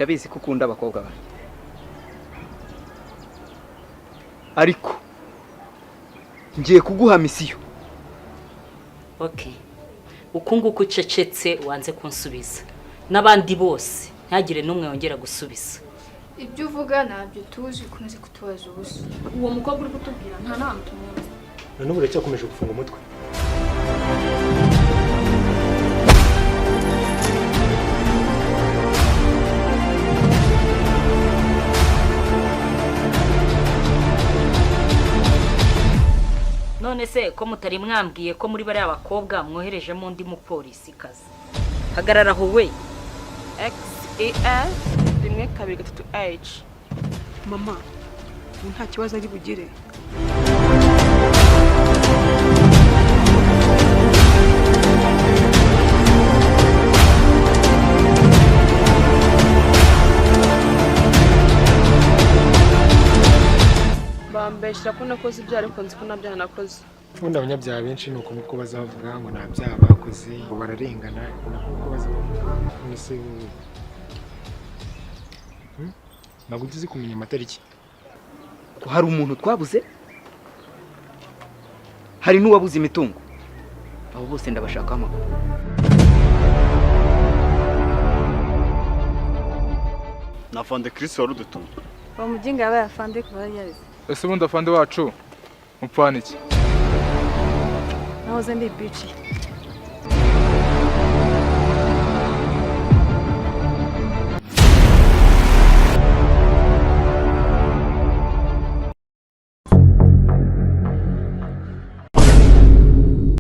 Ndabizi ko ukunda abakobwa banjye, ariko ngiye kuguha mission. Okay, uku nguku ucecetse, wanze kunsubiza, n'abandi bose ntihagire n'umwe wongera gusubiza. Ibyo uvuga ntabyo tuzi, ukomeze kutubaza ubusa. Uwo mukobwa uri kutubwira nta n'ahantu tumuzi. Na n'ubu uracyakomeje gufunga umutwe. None se ko mutari mwambwiye ko muri bariya bakobwa mwoherejemo undi mupolisi kazi? Hagarara aho we. XEL 123 H. Mama, ubu nta kibazo ari bugire. Bambeshyira ko nakoze ibyaha, ariko nzi ko nta byaha nakoze. Ubundi abanyabyaha benshi ni uko nguko bazavuga ngo nta byaha bakoze, ngo bararengana, ni uko nguko bazavuga. None se wowe, Ntabwo ujya uzi kumenya amatariki? Ko hari umuntu twabuze, hari n'uwabuze imitungo, abo bose ndabashakaho amakuru. Na afande Chris wari udutumye. Uwo muginga yabaye afande kuva yarize. Ese ubundi afande wacu mupfana iki? Nahoze ndi bici.